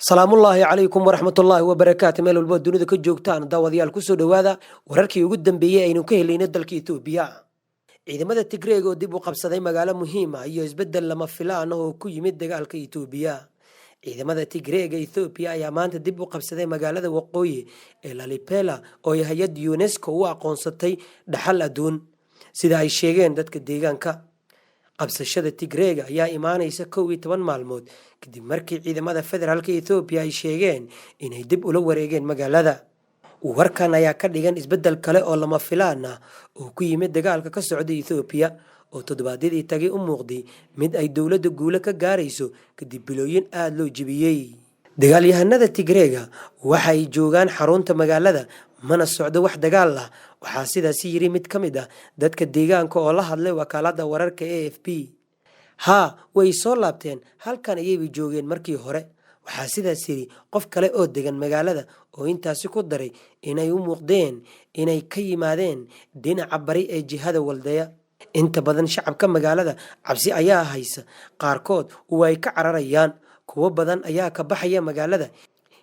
Salaamullaahi calaykum waraxmatullaahi wabarakaatu. Meel walbo dunida ka joogtaan, daawadayaal, kusoo dhowaada wararkii ugu dambeeyey aynu ka helayno dalka Itoobiya. Ciidamada Tigreega oo dib u qabsaday magaalo muhiim ah iyo isbeddel lama filaan ah oo ku yimid dagaalka Itoobiya. Ciidamada Tigreega Ethoobiya ayaa maanta dib u qabsaday magaalada waqooyi ee Lalibela, oo ay hay-ad UNESCO u aqoonsatay dhaxal adduun, sida ay sheegeen dadka deegaanka. Qabsashada Tigreega ayaa imaaneysa 11 maalmood kadib markii ciidamada federaalka Ethoobiya ay sheegeen inay dib ula wareegeen magaalada. Warkan ayaa ka dhigan isbeddel kale oo lama filaan ah oo ku yimid dagaalka ka socda Ethoobiya, oo toddobaadyadii tagay u muuqday mid ay dowladda guulo ka gaarayso kadib bilooyin aada loo jebiyey. Dagaalyahanada Tigreega waxay joogaan xarunta magaalada, mana socdo wax dagaal ah, waxaa sidaasi yiri mid ka mid ah dadka deegaanka oo la hadlay wakaalada wararka AFP. "Haa, way soo laabteen, halkan ayayba joogeen markii hore," waxaa sidaas yiri qof kale oo degan magaalada, oo intaasi ku daray inay u muuqdeen inay ka yimaadeen dhinaca bari ee jihada Waldeya. Inta badan shacabka magaalada cabsi ayaa haysa, qaarkood way ka cararayaan, kuwo badan ayaa ka baxaya magaalada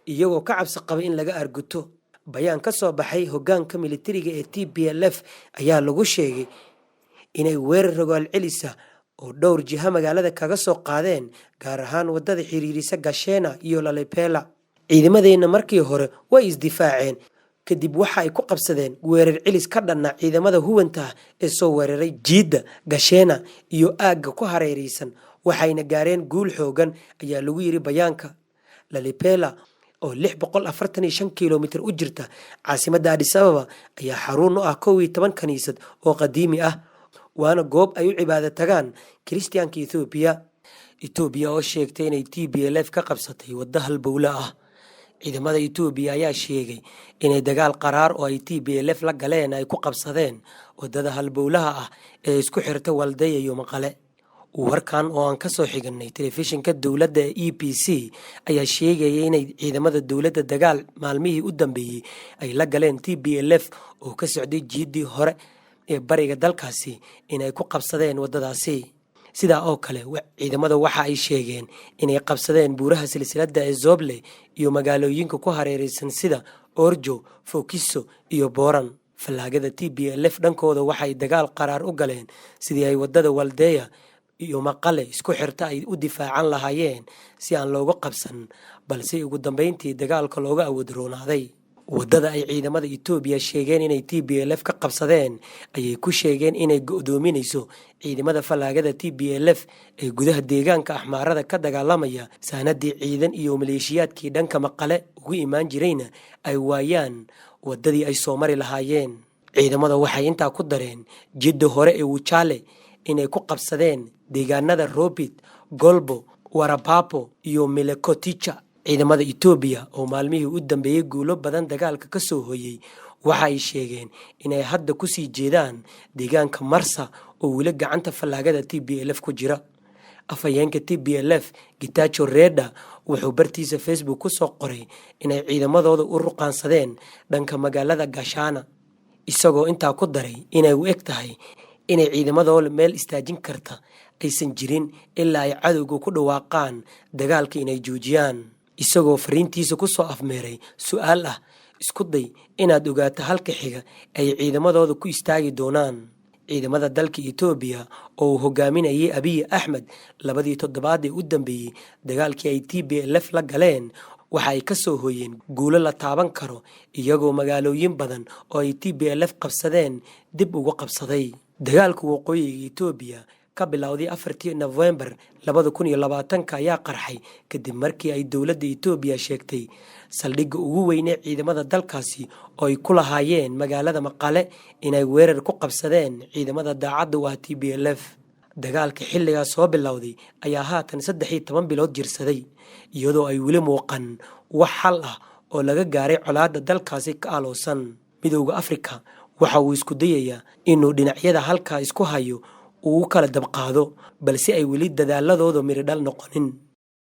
iyagoo ka cabsi qaba in laga arguto. Bayaan ka soo baxay hogaanka militariga ee TPLF ayaa lagu sheegay inay weerar rogaal celisa oo dhowr jiha magaalada kaga soo qaadeen, gaar ahaan wadada xiriirisa Gashena iyo Lalibela. "Ciidamadeenna markii hore way isdifaaceen, kadib waxa ay ku qabsadeen weerar celis ka dhanna ciidamada huwanta ah ee soo weeraray jiidda Gashena iyo aagga ku hareereysan, waxayna gaareen guul xoogan," ayaa lagu yiri bayaanka. Lalibela oo 645 kilomitir u jirta caasimadda Addis Ababa ayaa xarun u ah 11 kaniisad oo qadiimi ah, waana goob ay u cibaado tagaan Kiristiyaanka Ethoobiya. Etoobiya oo sheegtay inay TPLF ka qabsatay waddo halbowle ah. Ciidamada Etoobiya ayaa sheegay inay dagaal qaraar oo ay TPLF la galeen ay ku qabsadeen wadada halbowlaha ah ee isku xirta Waldaya iyo Maqale. Warkan oo aan kasoo xiganay telefishinka dowladda ee EBC ayaa sheegaya inay ciidamada dowladda dagaal maalmihii u dambeeyey ay la galeen TPLF oo ka socday jiiddii hore ee bariga dalkaasi inay ku qabsadeen waddadaasi. Sidaa oo kale, ciidamada waxa ay sheegeen inay qabsadeen buuraha silsiladda ee Zoble iyo magaalooyinka ku hareereysan sida Orjo, Fokiso iyo Boran. Fallaagada TPLF dhankooda waxay dagaal qaraar u galeen sidii ay waddada Waldeya iyo Maqale isku xirta ay u difaacan lahaayeen si aan looga qabsan, balse ugu dambeyntii dagaalka looga awood roonaaday. Waddada ay ciidamada Etoobiya sheegeen inay TPLF ka qabsadeen ayay ku sheegeen inay go'doominayso ciidamada fallaagada TPLF ee gudaha deegaanka Axmaarada ka dagaalamaya, saanadii ciidan iyo maleeshiyaadkii dhanka Maqale ugu imaan jirayna ay waayaan waddadii ay soo mari lahaayeen. Ciidamada waxay intaa ku dareen jidda hore ee Wujaale inay ku qabsadeen deegaanada Robit, Golbo, Warapapo iyo Milekotica. Ciidamada Etoobiya oo maalmihii u dambeeyey guulo badan dagaalka ka soo hoyey waxa ay sheegeen inay hadda kusii jeedaan deegaanka Marsa oo weli gacanta fallaagada TPLF ku jira. Afhayeenka TPLF, Getachew Reda, wuxuu bartiisa Facebook ku soo qoray inay ciidamadooda u ruqaansadeen dhanka magaalada Gashana, isagoo intaa ku daray inay u eg tahay inay ciidamadooda meel istaajin karta aysan jirin ilaa ay cadowga ku dhawaaqaan dagaalka inay joojiyaan, isagoo fariintiisa ku soo afmeeray su-aal ah: "Isku day inaad ogaato halka xiga ay ciidamadooda ku istaagi doonaan." Ciidamada dalka Etoobiya oo uu hogaaminayay Abiy Axmed, labadii toddobaad ee u dambeeyey dagaalkii ay TPLF la galeen waxa ay ka soo hoyeen guulo la taaban karo, iyagoo magaalooyin badan oo ay TPLF qabsadeen dib ugu qabsaday. Dagaalka waqooyiga Etoobiya ka bilowday 4-tii Nofembar 2020-ka ayaa qarxay kadib markii ay dowladda Etoobiya sheegtay saldhigga ugu weynee ciidamada dalkaasi oo ay ku lahaayeen magaalada Maqale inay weerar ku qabsadeen ciidamada daacadda u ah TPLF. Dagaalka xilligaas soo bilowday ayaa haatan 13 bilood jirsaday, iyadoo ay weli muuqan wax xal ah oo laga gaaray colaadda dalkaasi ka aloosan. Midowda Afrika waxa uu isku dayayaa inuu dhinacyada halkaa isku hayo uu u kala dabqaado, balse ay weli dadaaladooda miridhal noqonin.